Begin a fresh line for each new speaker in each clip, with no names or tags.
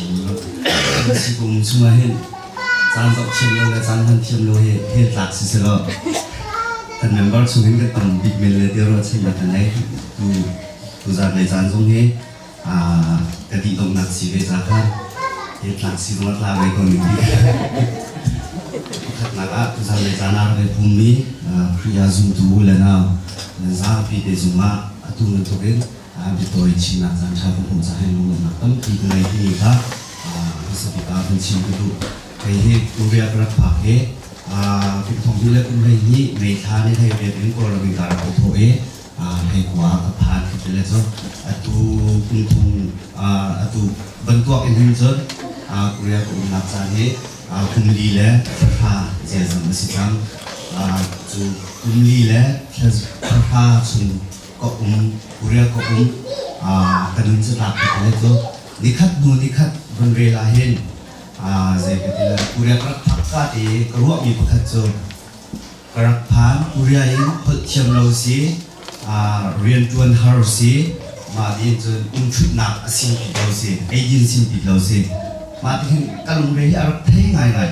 thiam lo. Si kum chungah hin caan zoh thiam lo le caan hman thiam lo hi hel tlak si selaw kan member chung hin kan tam bik men le tiah ruahchannak kan ngei. Tu tuzan lei caan zong hi ka dih donghnak si ve ca khan hel tlak si zong a tla ve ko ning ti. Pakhatnak ah tuzan lei caan ah rak i pummi Khrih ah zumtu u le nau nan zapi te zungah atu bantukin biatawi chimnak caan ṭha ka hmuh caah hin lunglawmhnak tampi ka ngei timi kha hmasa bik ah kan chim ka duh. Kei hi Korea ka rak phak hi kum thong hnih le kum 12 May thla ni 18 in Kawlram in ka rak i thawh i hei khua ah ka phan ka ti le cu atu kum thong atu bantuak in hin cun Korea ka umnak caan hi kum li le thla ziazam a si cang. Cu kum li le thla chung ka um Korea ka um ka nun catlak ka ti cu nikhat hnu nikhat vun rel ah hin zei ka ti lai Korea ka rak phak ka te ka ruahmi pakhat cu ka rak phan Korea in holh thiam lo si rianṭuan har si mah din cun um ṭhutnak a sin pi lo si eidin sin pi lo si mah ti hin ka lungre hi a rak thei ngaingai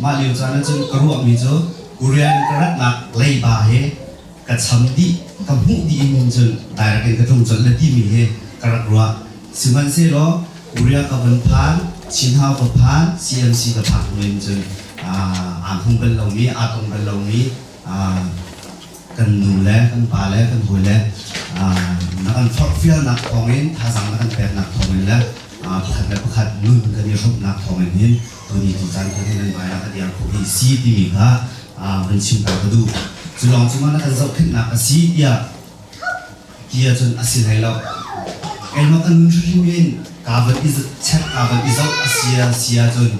mah lio caan ah cun ka ruahmi cu Korea in ka ratnak leiba he ka cham dih ka hmuh dih in cun direct in ka tlung colh le timi hi ka rak ruah. Sihmanhsehlaw Korea ka van phan, Chinhau ka phan, CMC ka phak hnu in cun aa hmu bal lomi, aa tong bal lomi kan nu le kan pa le kan hawi le na kan forhfialnak thawngin thazaang na kan peknak thawngin le pakhat le pakhat nun kan i hrumhnak thawngin hin tuni tu caan kan hin nan hmai ah ka dir khawh hi si timi kha van chim ta ka duh. Cu lawng cu ma na kan zohkhenhnak a si tiah ti ahcun a si hlei lo. Keimah ka nun hrimhrim in kaa van i check kaa van i zoh a si a si ahcun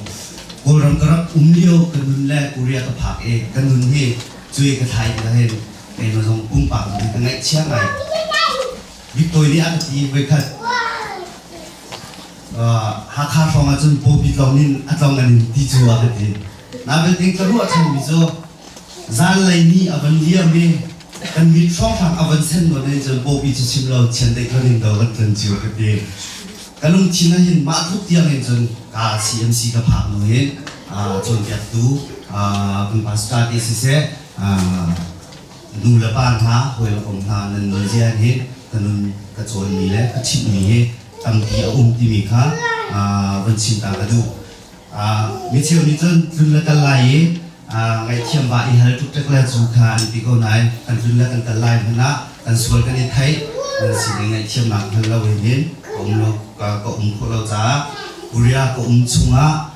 Kawlram ka rak um lio ka nun le Korea ka phak i ka nun hi cui ka thlai ti hin keimah zong pumpak in ka ngaihchia ngai. Victory nih a ka ti voikhat Hakha hrawng ahcun pawpi tlong in a tlong an in ti cu a ka ti. Nabelte ka ruah ṭhanmi cu zanlei ni a van liam i kan mit hrawnghrang a van sen nawn in cun pawpi cu chim lo chiandeih tlon in do kan tlun cio ka ti. Ka lungthin ah hin mah tluk tiang in cun ka CMC ka phak hnu hin cawnpiaktu kan pastor te siseh nu le pa hna hawi le kom hna nan nunzia hin ka nun ka cawnmi le ka chimhmi hi tampi a um timi kha van chim ta ka duh. Micheu nih cun tlun le kal lai i ngaihthiam va i hal ṭukṭek le cu kha an ti ko nain kan tlun le kan kal lai hmanh ah kan sual kan i theih nan sining ngaihthiamnak hngal lo in hin ka um lo ka um khawh lo caah Korea ka um chungah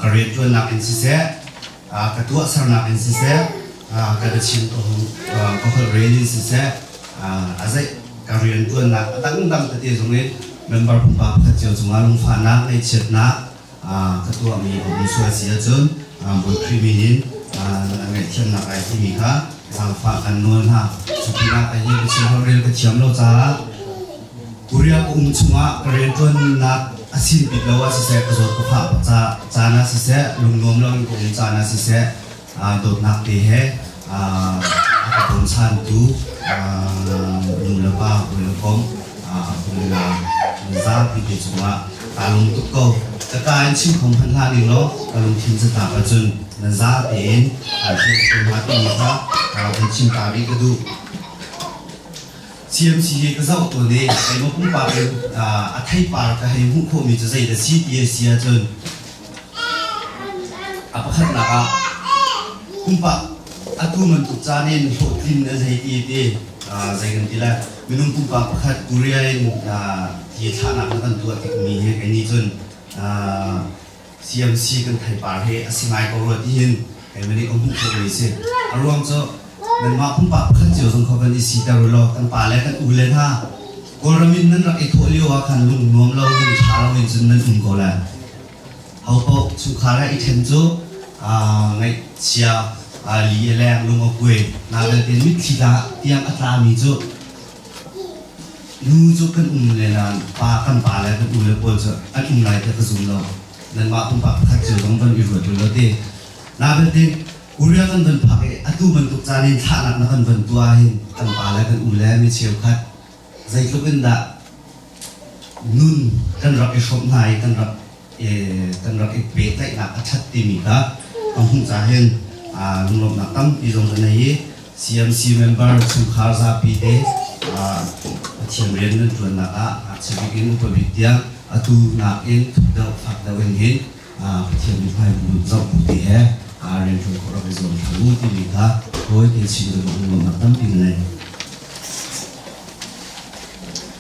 ka rianṭuannak in siseh ka tuahsernak in siseh ka biachim ka holh rel in siseh a zeih ka rianṭuannak a dangdang tete zong in member pumpak pakhat cio cungah lungfahnak ngaihchiatnak ka tuahmi a um sual si ahcun Bawi Khrih min in ngaihthiamnak ai timi kha zaangfah kan nawl hna. Cu pinah kei hi biachim holhrel ka thiam lo caah Korea ka um chungah ka rianṭuannak a sin bik lo ah siseh, ka zawt ka fah caan ah siseh, lungnuam lo in ka um caan ah siseh, dawtnak te he a ka bawmchantu nu le pa hawi le kom zapi te cungah kaa lung tuk ko. Ka ka in chim kho hmanh hlah ning law ka lungthin catlak ahcun na za tein an theih ko hnga timi kha kan chim ta rih ka duh. CMC hi ka zoh tawn i keimah pumpak in a theipar ka hei hmuh khawhmi cu zei dah si ti a si ahcun A pakhatnak ah pumpak atu bantuk caan in hlawhtlin an hei ti ti zei kan ti lai minung pumpak pakhat Korea in ti thlahnak na kan tuah tikmi hi kei nih cun CMC kan theipar hi a si ngai ko rua ti hin keimah nih ka hmuh khawhmi si. A ruang cu nanmah pumpak pakhat cio zong kha van i siter u law kan pa le kan u le hna Kawlram in nan rak i thawh lio ah khan lung nuam lo lung ṭha lo in cun nan um ko lai. Hopaoh chungkhar ah i ṭhen cu ngaihchia li a leng lung a kuai na belte mitthli tla tiang a tlami cu nu cu kan um le nain pa kan pa le kan u le pawl cu an um lai tiah ka zum lo. Nanmah pumpak pakhat cio zong van i ruat u law ti. Na belte Korea kan van phak i atu bantuk caan in thlahnak na kan van tuah hin kan pa le kan u le mi cheukhat zeitluk in dah nun kan rak i hrawmh hna i kan rak Kan rak i pehtlaihnak a ṭhat timi kha ka hmuh ca hin lunglawmhnak tampi zong ka nei i CMC member chungkhar zapi te Pathian rian nan ṭuannak ah ngakchia bik in upa bik tiang atu nakin thuk deuh fak deuh in hin Pathian mithmai bu zoh bu te he rian ṭuan khawh rak i zuam hram u timi kha hawi te chin ka lunglawmhnak tampi ka nei.